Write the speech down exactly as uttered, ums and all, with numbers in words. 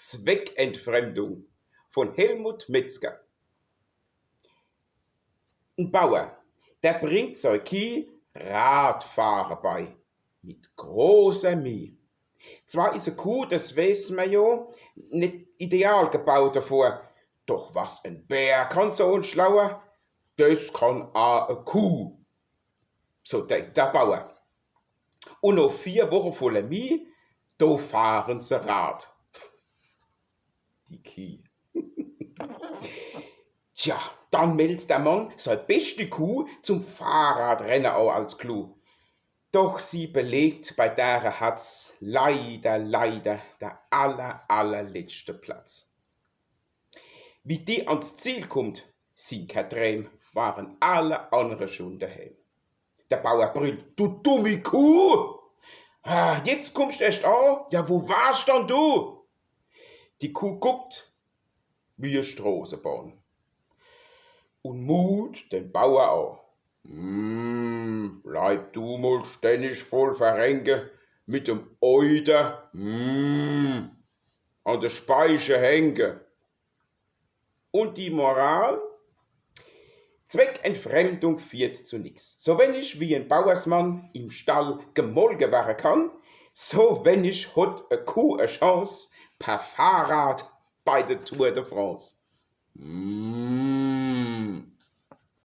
Zweckentfremdung von Helmut Metzger. En Bauer, der bringt sei Kieh Radfahre bei, mit großer Mieh. Zwar is e Kuh, des weeß mer jo, net ideal gebaut devor, doch was en Bär kann so en Schlauer, des kann a e Kuh. So denkt der Bauer. Un no vier Woche voller Mieh, do fahren se Rad. Die Kieh. Tja, dann meldt der Mann sei beschte Kuh zum Fahrradrenne a als Clou. Doch sie belegt bei dere Hatz leider, leider der aller, allerletschte Platz. Wie die ans Ziel kummt, sin kä Trääm, waren alle annere schun deheem. Der Bauer brüllt: „Du dummi Kuh! Ah, jetzt kummscht erscht a? Ja, wo warsch dann du?“ Die Kuh guckt wie e Stroßebahn un mut den Bauer a. „Hm, bleib du mol ständig voll verrenke, mit dem Euter, hm, an de Speiche hänke.“ Un die Moral? Zweckentfremdung fiehrt zu nix. So wennig wie en Bauersmann im Stall gemolke werre kann, so wennig hot e Kuh e Chance per Fahrrad bei de Tour de France. Mm.